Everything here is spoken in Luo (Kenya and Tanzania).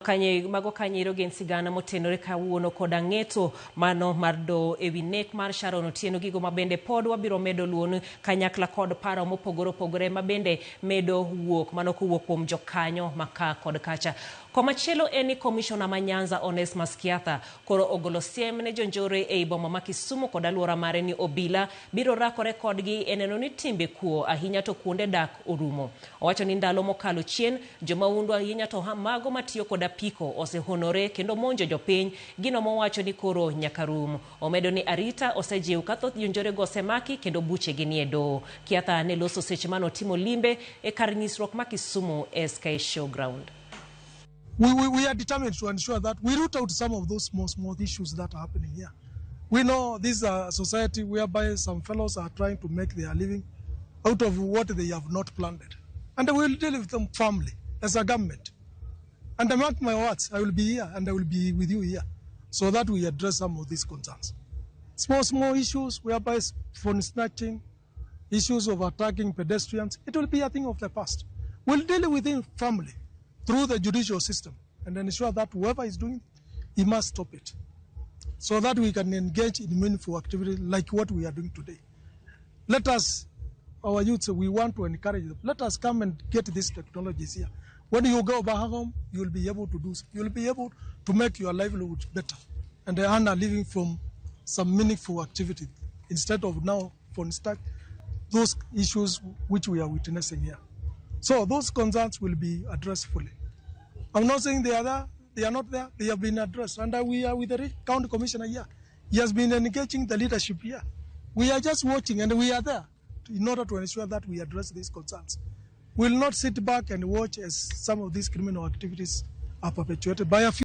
Kanye mago kanyero gin sigana motenore kawuono koda ng'eto mano mar doho ewi nek mar Sharon Otieno, gigo mabende pod wabiro medo luon kanyakla kod paro mopogore opogore mabende medo wuok mano kowuok kuom jokanyo maka kod kacha. Komachielo en ni komishona ma Nyanza Onesmus Kiatha koro ogolo siem ne jonjore ei boma ma Kisumu kod aluora mare ni obila biro rakore kodgi e neno ni timbe kuo ahinya to kuonde dak orumo. Owacho ni ndalo mokalo chien jomahundu ahinya to mago matiyo kod apiko osehonore kendo monjo jopiny, gino mowacho ni koro nyaka rum. Omedo ni arita osejiw ka thoth jonjorego osemaki kendo buchegi nie doho. Kiatha ne loso seche mane otimo limbe e kar nyisruok ma Kisumu SK Showground. We are determined to ensure that we root out some of those small, small issues that are happening here. We know this is a society whereby some fellows are trying to make their living out of what they have not planted. And we will deal with them firmly as a government. And I mark my words, I will be here and I will be with you here so that we address some of these concerns. Small, small issues whereby phone snatching, issues of attacking pedestrians, it will be a thing of the past. We'll deal with it firmly through the judicial system and ensure that whoever is doing it, he must stop it so that we can engage in meaningful activity like what we are doing today. Let us, our youths, we want to encourage them. Let us come and get these technologies here. When you go back home, you will be able to do so. You will be able to make your livelihood better and earn a living from some meaningful activity instead of now, for instance, those issues which we are witnessing here. So those concerns will be addressed fully. I'm not saying they are there, they are not there, they have been addressed. And we are with the county commissioner here. He has been engaging the leadership here. We are just watching and we are there in order to ensure that we address these concerns. We will not sit back and watch as some of these criminal activities are perpetuated by a few.